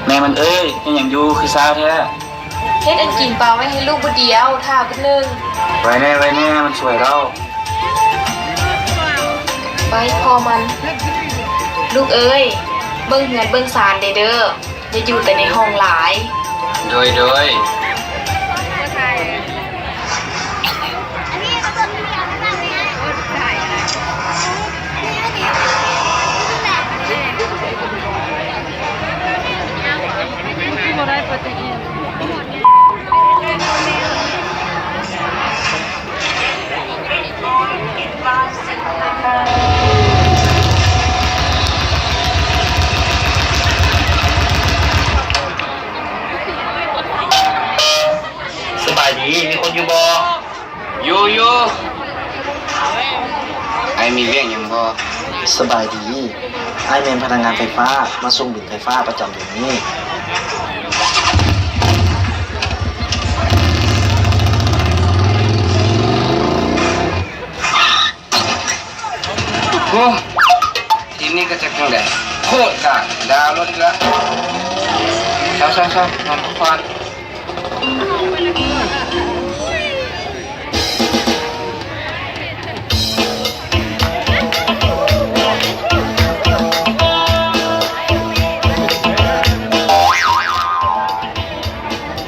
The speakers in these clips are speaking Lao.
ແມ່ມັນເອີຍ ເຮັດຫຍັງຢູ່ຄືຊ້າແທ້? ເຮັດອັນກິນປາໄວ້ໃຫ້ລູກບຶດດຽວ ຖ້າບຶດໜຶ່ງ. ໄວແດ່ ໄວແດ່ ມັນສວຍແລ້ວ. ໄປພໍ່ມັນ. ລູກເອີຍ ເບິ່ງເຮືອນເບິ່ງຊານແດ່ເດີ້. ຢ່າຢູ່ແຕ່ໃນຫ້ອງຫຼາຍ. ໂດຍ ໂດຍ. ສະບາຍດີ ມີຄົນຢູ່ບໍ່? ຢູ່ ຢູ່. ອ້າຍມີວຽກຫຍັງບໍ່? ສະບາຍດີ. ອ້າຍແມ່ນພະນັກງານໄຟຟ້າ ມາສົ່ງບິນໄຟຟ້າປະຈຳເດືອນນີ້. ໂອ້ ທີມນີ້ກໍຈັກຈັ່ງໃດ ໂຄດກາກ ດາວລົດອີກລະ. ເຊົາໆໆ ນອນພັກຜ່ອນ.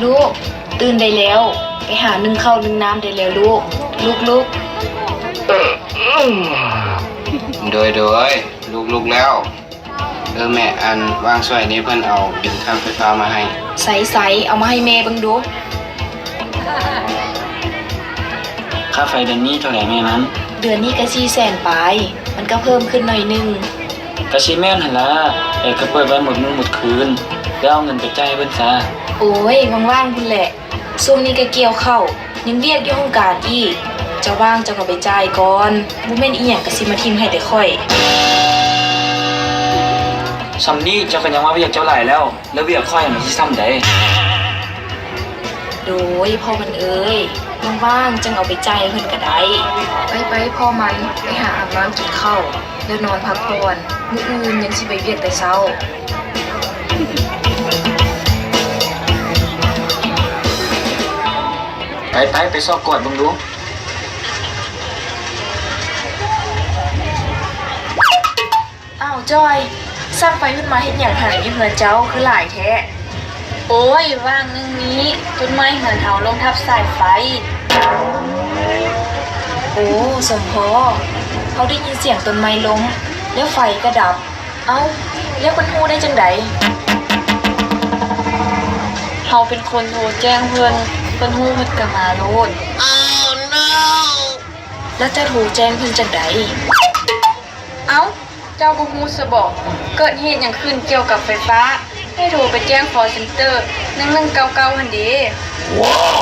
ລູກ ຕື່ນໄດ້ແລ້ວ ໄປຫາໜຶ້ງເຂົ້າໜຶ້ງນ້ຳໄດ້ແລ້ວລູກ. ລຸກໆ. ໂດຍ ໂດຍ ລຸກໆແລ້ວ. ເອີ ແມ່ ອັນ ວ່າງຊ່ວຍນີ້ເພິ່ນເອົາບິນຄ່າໄຟຟ້າມາໃຫ້. ໃສໆ ເອົາມາໃຫ້ແມ່ເບິ່ງດູ. ຄ່າໄຟເດືອນນີ້ເທົ່າໃດແມ່ມັນ? ເດືອນນີ້ກະສີ່ແສນປາຍ ມັນກະເພີ່ມຂຶ້ນໜ້ອຍໜຶ່ງ. ກະຊິແມ່ນຫັ້ນລະ ເອີ ກະເປີດໄວ້ໝົດມື້ໝົດຄືນ ແລ້ວເອົາເງິນໄປຈ່າຍໃຫ້ເພິ່ນຊະ. ໂອ້ຍ ວ່າງໆພຸ້ນແຫຼະ. ຊ່ວງນີ້ກະກ່ຽວເຂົ້າ ຍັງວຽກຢູ່ຫ້ອງການອີກ. ເຈົ້າວ່າງເຈົ້າກະໄປຈ່າຍກ່ອນ ບໍ່ແມ່ນອີ່ຫຍັງກະຊິມາຖິ້ມໃຫ້ແຕ່ຂ້ອຍ. ຊ່ຳນີ້ເຈົ້າກະຍັງວ່າວຽກເຈົ້າຫຼາຍແລ້ວ ແລ້ວວຽກຂ້ອຍຫັ້ນມັນຊິຊ່ຳໃດ? ໂດຍ ພໍ່ມັນເອີຍ ວ່າງໆຈັ່ງເອົາໄປຈ່າຍໃຫ້ເພິ່ນກະໄດ້. ໄປໆ ພໍ່ມັນ ໄປຫາອາບນ້ຳກິນເຂົ້າ ແລ້ວນອນພັກຜ່ອນ ມື້ອື່ນຍັງຊິໄປວຽກແຕ່ເຊົ້າ. ໄປໆ ໄປຊອກກວດເບິ່ງດູ. ອ້າວ ຈ້ອຍ ຊ່າງໄຟເພິ່ນມາເຮັດຫຍັງຫັ້ນ ຢູ່ເຮືອນເຈົ້າຄືຫຼາຍແທ້? ໂອ້ຍ ຫວ່າງໜຶ່ງນີ້ ຕົ້ນໄມ້ເຮືອນເຮົາລົ້ມທັບສາຍໄຟ. ໂອ້ ສົມພໍ ເຮົາໄດ້ຍິນສຽງຕົ້ນໄມ້ລົ້ມ ແລ້ວໄຟກະດັບ. ເອົ້າ ແລ້ວເພິ່ນຮູ້ໄດ້ຈັ່ງໃດ? ເຮົາເປັນຄົນໂທແຈ້ງເພິ່ນ ເພິ່ນຮູ້ເພິ່ນກະມາໂລດ. ແລ້ວເຈົ້າໂທແຈ້ງເພິ່ນຈັ່ງໃດ? ເອົ້າ ເຈົ້າບໍ່ຮູ້ຊະບໍ? ເກີດເຫດຫຍັງຂຶ້ນກ່ຽວກັບໄຟຟ້າ ໃຫ້ໂທໄປແຈ້ງຄໍເຊັນເຕີ ໜຶ່ງໜຶ່ງເກົ້າເກົ້າ ຫັ້ນເດ. ວ້າວ!